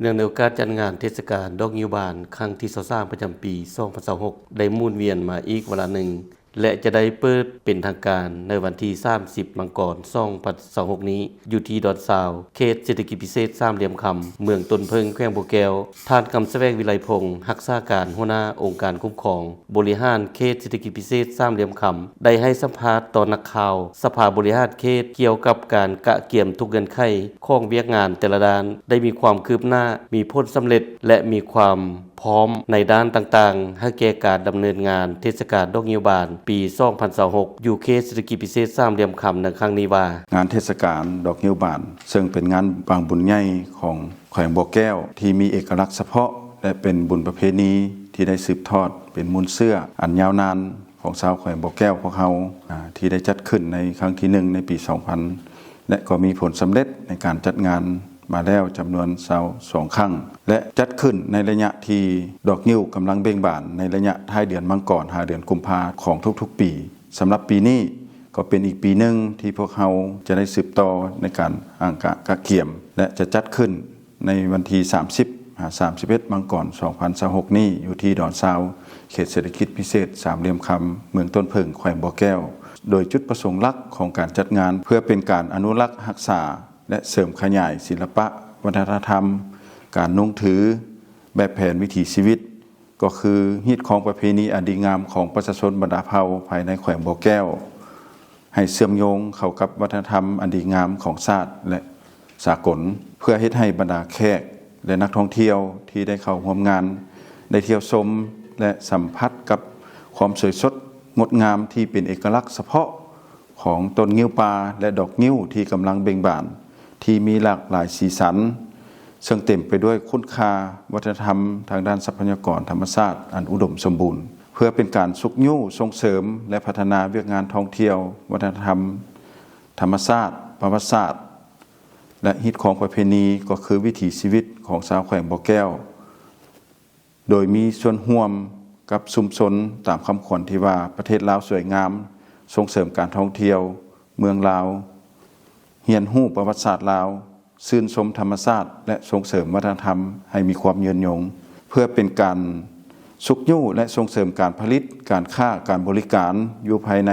ເນື່ອງໃນໂອກາດຈັດງານເທດສະການດອກງິ້ວບານຄັ້ງທີຊາວສາມ ປະຈຳປີສອງພັນຊາວຫົກ ໄດ້ໝູນວຽນມາອີກວາລະໜຶ່ງ ແລະ ຈະໄດ້ເປີດເປັນທາງການໃນວັນທີສາມສິບ ມັງກອນ ສອງພັນຊາວຫົກນີ້ ຢູ່ທີ່ດອນຊາວ ເຂດເສດຖະກິດພິເສດສາມຫຼ່ຽມຄຳ ເມືອງຕົ້ນເຜິ້ງ ແຂວງບໍ່ແກ້ວ. ທ່ານ ກຳສະແຫວງ ວິໄລພົງ ຮັກສາການຫົວໜ້າອົງການຄຸ້ມຄອງບໍລິຫານເຂດເສດຖະກິດພິເສດສາມຫຼ່ຽມຄຳ ໄດ້ໃຫ້ສຳພາດຕໍ່ນັກຂ່າວສະພາບໍລິຫານເຂດ ກ່ຽວກັບການກະກຽມທຸກເງື່ອນໄຂຂອງວຽກງານແຕ່ລະດ້ານ ໄດ້ມີຄວາມຄືບໜ້າ, ມີຜົນສຳເລັດ ແລະ ມີຄວາມ ພ້ອມໃນດ້ານຕ່າງໆ ໃຫ້ແກ່ການດຳເນີນງານເທດສະການດອກງິ້ວບານປີສອງພັນຊາວຫົກ ຢູ່ເຂດເສດຖະກິດພິເສດສາມຫຼ່ຽມຄຳໃນຄັ້ງນີ້ວ່າ. ງານເທດສະການດອກງິ້ວບານ ເຊິ່ງເປັນງານບາງບຸນໃຫຍ່ຂອງແຂວງບໍ່ແກ້ວ ທີ່ມີເອກະລັກສະເພາະ ແລະ ເປັນບຸນປະເພນີທີ່ໄດ້ສືບທອດເປັນມູນເຊື້ອອັນຍາວນານຂອງຊາວແຂວງບໍ່ແກ້ວພວກເຮົາ ອາ ທີ່ໄດ້ຈັດຂຶ້ນໃນຄັ້ງທີໜຶ່ງໃນປີສອງພັນ ແລະ ກໍມີຜົນສຳເລັດໃນການຈັດງານມາແລ້ວຈຳນວນຊາວສອງຄັ້ງ ແລະ ຈັດຂຶ້ນໃນໄລຍະທີ່ດອກງິ້ວກຳລັງເບັ່ງບານໃນໄລຍະທ້າຍເດືອນມັງກອນ ຫາເດືອນກຸມພາຂອງທຸກໆປີ. ສຳລັບປີນີ້ກໍເປັນອີກປີໜຶ່ງທີ່ພວກເຮົາຈະໄດ້ສືບຕໍ່ໃນການອ່າງກະ ກະກຽມ ແລະ ຈະຈັດຂຶ້ນໃນວັນທີສາມສິບ ຫາ ສາມສິບເອັດ ມັງກອນ ສອງພັນຊາວຫົກນີ້ ຢູ່ທີ່ດອນຊາວ ເຂດເສດຖະກິດພິເສດສາມຫຼ່ຽມຄຳ ເມືອງຕົ້ນເຜິ້ງ ແຂວງບໍ່ແກ້ວ. ໂດຍຈຸດປະສົງຫຼັກຂອງການຈັດງານ ເພື່ອເປັນການອະນຸລັກຮັກສາ ແລະ ເສີມຂະຫຍາຍສິລະປະວັດທະນະທຳ, ການນຸ່ງຖື, ແບບແຜນວິຖີຊີວິດ, ກໍຄືຮີດຄອງປະເພນີອັນດີງາມຂອງປະຊາຊົນບັນດາເຜົ່າພາຍໃນແຂວງບໍ່ແກ້ວ ໃຫ້ເຊື່ອມໂຍງເຂົ້າກັບວັດທະນະທຳອັນດີງາມຂອງຊາດ ແລະ ສາກົນ ເພື່ອເຮັດໃຫ້ບັນດາແຂກ ແລະ ນັກທ່ອງທ່ຽວທີ່ໄດ້ເຂົ້າຮ່ວມງານ ໄດ້ທ່ຽວຊົມ ແລະ ສຳຜັດກັບຄວາມສວຍສົດງົດງາມທີ່ເປັນເອກະລັກສະເພາະຂອງຕົ້ນງິ້ວປ່າ ແລະ ດອກງິ້ວທີ່ກຳລັງເບັ່ງບານ ທີ່ມີຫຼາກຫຼາຍສີສັນ ເຊິ່ງເຕັມໄປດ້ວຍຄຸນຄ່າວັດທະນະທຳທາງດ້ານຊັບພະຍາກອນທຳມະຊາດອັນອຸດົມສົມບູນ ເພື່ອເປັນການຊຸກຍູ້ສົ່ງເສີມ ແລະ ພັດທະນາວຽກງານທ່ອງທ່ຽວ ວັດທະນະທຳ ທຳມະຊາດ, ປະຫວັດສາດ ແລະ ຮີດຄອງປະເພນີ ກໍຄືວິຖີຊີວິດຂອງຊາວແຂວງບໍ່ແກ້ວ ໂດຍມີສ່ວນຮ່ວມກັບຊຸມຊົນຕາມຄຳຂວັນທີ່ວ່າ ປະເທດລາວສວຍງາມ, ສົ່ງເສີມການທ່ອງທ່ຽວເມືອງລາວ, ຮຽນຮູ້ປະຫວັດສາດລາວ, ຊື່ນຊົມທຳມະຊາດ ແລະ ສົ່ງເສີມວັດທະນະທຳໃຫ້ມີຄວາມຍືນຍົງ ເພື່ອເປັນການຊຸກຍູ້ ແລະ ສົ່ງເສີມການຜະລິດ, ການຄ້າ, ການບໍລິການຢູ່ພາຍໃນ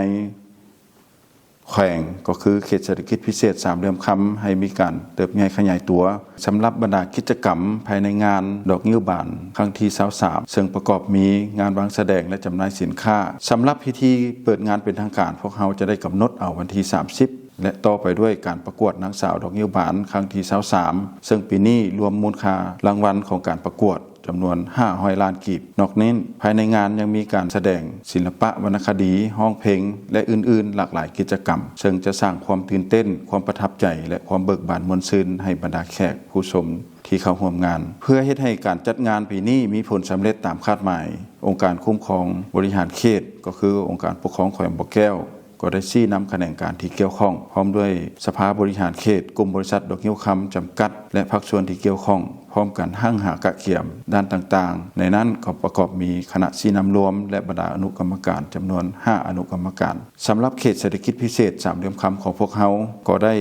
ແຂວງ ກໍຄືເຂດເສດຖະກິດພິເສດສາມຫຼ່ຽມຄຳ ໃຫ້ມີການເຕີບໃຫຍ່ຂະຫຍາຍຕົວ. ສຳລັບບັນດາກິດຈະກຳພາຍໃນງານດອກງິ້ວບານຄັ້ງທີຊາວສາມ ເຊິ່ງປະກອບມີງານວາງສະແດງ ແລະ ຈຳໜ່າຍສິນຄ້າ. ສຳລັບພິທີເປີດງານເປັນທາງການ ພວກເຮົາຈະໄດ້ກຳນົດເອົາວັນທີສາມສິບ ແລະ ຕໍ່ໄປດ້ວຍການປະກວດນາງສາວດອກງິ້ວບານຄັ້ງທີຊາວສາມ ເຊິ່ງປີນີ້ລວມມູນຄ່າລາງວັນຂອງການປະກວດ ຈຳນວນຫ້າຮ້ອຍລ້ານກີບ. ນອກນັ້ນ, ພາຍໃນງານຍັງມີການສະແດງສິລະປະວັນນະຄະດີ, ຮ້ອງເພງ ແລະ ອື່ນໆ ຫຼາກຫຼາຍກິດຈະກຳ, ເຊິ່ງຈະສ້າງຄວາມຕື່ນເຕັ້ນ, ຄວາມປະທັບໃຈ ແລະ ຄວາມເບີກບານມ່ວນຊື່ນໃຫ້ບັນດາແຂກຜູ້ຊົມທີ່ເຂົ້າຮ່ວມງານ. ເພື່ອເຮັດໃຫ້ການຈັດງານປີນີ້ມີຜົນສຳເລັດຕາມຄາດໝາຍ, ອົງການຄຸ້ມຄອງບໍລິຫານເຂດ, ກໍຄືອົງການປົກຄອງແຂວງບໍ່ແກ້ວ, ກໍໄດ້ຊີ້ນຳຂະແໜງການທີ່ກ່ຽວຂ້ອງ ພ້ອມດ້ວຍສະພາບໍລິຫານເຂດ, ກຸ່ມບໍລິສັດດອກງິ້ວຄຳຈຳກັດ ແລະ ພາກສ່ວນທີ່ກ່ຽວຂ້ອງ ພ້ອມກັນຮັ່ງຫາກະກຽມດ້ານຕ່າງໆ. ໃນນັ້ນກໍປະກອບມີຄະນະຊີ້ນຳລວມ ແລະ ບັນດາອະນຸກຳມະການຈຳນວນຫ້າອະນຸກຳມະການ. ສຳລັບເຂດເສດຖະກິດພິເສດສາມຫຼ່ຽມຄຳຂອງພວກເຮົາ ກໍໄດ້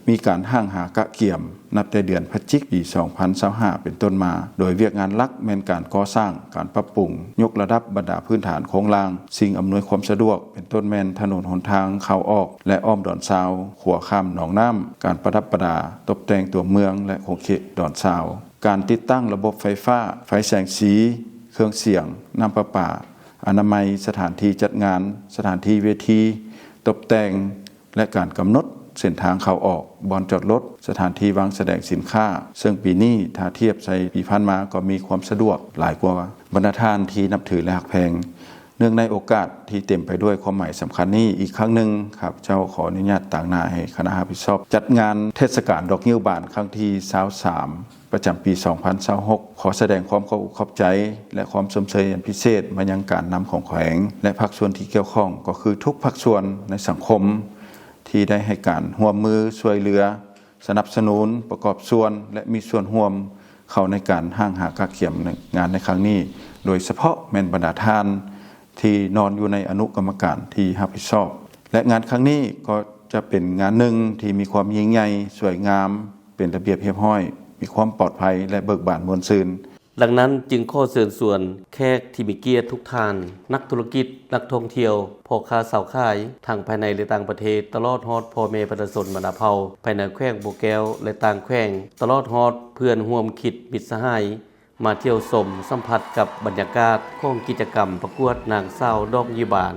ມີການຮັ່ງຫາກະກຽມ ນັບແຕ່ເດືອນພະຈິກ ປີສອງພັນຊາວຫ້າ ເປັນຕົ້ນມາ, ໂດຍວຽກງານຫຼັກແມ່ນການກໍ່ສ້າງ, ການປັບປຸງ, ຍົກລະດັບບັນດາພື້ນຖານໂຄງລ່າງ, ສິ່ງອຳນວຍຄວາມສະດວກ ເປັນຕົ້ນແມ່ນຖະໜົນຫົນທາງເຂົ້າອອກ ແລະ ອ້ອມດອນຊາວ, ຂົວຂ້າມໜອງນ້ຳ, ການປະດັບປະດາ, ຕົບແຕ່ງຕົວເມືອງ ແລະ ຂົງເຂດດອນຊາວ, ການຕິດຕັ້ງລະບົບໄຟຟ້າ, ໄຟແສງສີ, ເຄື່ອງສຽງ, ນ້ຳປະປາ, ອະນາໄມ, ສະຖານທີ່ຈັດງານ, ສະຖານທີ່ເວທີ, ຕົບແຕ່ງ ແລະ ການກຳນົດເສັ້ນທາງເຂົ້າອອກ, ບ່ອນຈອດລົດ, ສະຖານທີ່ວາງສະແດງສິນຄ້າ, ເຊິ່ງປີນີ້ຖ້າທຽບໃສ່ປີຜ່ານມາກໍມີຄວາມສະດວກຫຼາຍກວ່າ. ບັນດາທ່ານທີ່ນັບຖື ແລະ ຮັກແພງ, ເນື່ອງໃນໂອກາດທີ່ເຕັມໄປດ້ວຍຄວາມໝາຍສຳຄັນນີ້, ອີກຄັ້ງໜຶ່ງ ຂ້າພະເຈົ້າຂໍອະນຸຍາດຕາງໜ້າໃຫ້ຄະນະຮັບຜິດຊອບຈັດງານເທດສະການດອກງິ້ວບານຄັ້ງທີຊາວສາມ ປະຈຳປີສອງພັນຊາວຫົກ ຂໍສະແດງຄວາມຂອບອົກຂອບໃຈ ແລະ ຄວາມຊົມເຊີຍອັນພິເສດມາຍັງການນຳຂອງແຂວງ ແລະ ພາກສ່ວນທີ່ກ່ຽວຂ້ອງ, ກໍຄືທຸກພາກສ່ວນໃນສັງຄົມ ທີ່ໄດ້ໃຫ້ການຮ່ວມມືຊ່ວຍເຫຼືອ, ສະໜັບສະໜູນ, ປະກອບສ່ວນ ແລະ ມີສ່ວນຮ່ວມເຂົ້າໃນການຮ່າງຫາກະກຽມງານໃນຄັ້ງນີ້, ໂດຍສະເພາະແມ່ນບັນດາທ່ານທີ່ນອນຢູ່ໃນອະນຸກຳມະການທີ່ຮັບຜິດຊອບ. ແລະ ງານຄັ້ງນີ້ກໍຈະເປັນງານໜຶ່ງທີ່ມີຄວາມຍິ່ງໃຫຍ່, ສວຍງາມ, ເປັນລະບຽບຮຽບຮ້ອຍ, ມີ ມີຄວາມປອດໄພ ແລະ ເບີກບານມ່ວນຊື່ນ. ດັ່ງນັ້ນຈຶ່ງຂໍເຊີນຊວນແຂກທີ່ມີກຽດທຸກທ່ານ, ນັກທຸລະກິດ, ນັກທ່ອງທ່ຽວ, ພໍ່ຄ້າຊາວຂາຍ ທັງພາຍໃນ ແລະ ຕ່າງປະເທດ, ຕະຫຼອດຮອດພໍ່ແມ່ປະຊາຊົນບັນດາເຜົ່າ ພາຍໃນແຂວງບໍ່ແກ້ວ ແລະ ຕ່າງແຂວງ, ຕະຫຼອດຮອດເພື່ອນຮ່ວມຄິດມິດສະຫາຍ ມາທ່ຽວຊົມສຳຜັດກັບບັນຍາກາດຂອງກິດຈະກຳປະກວດນາງສາວດອກງິ້ວບານ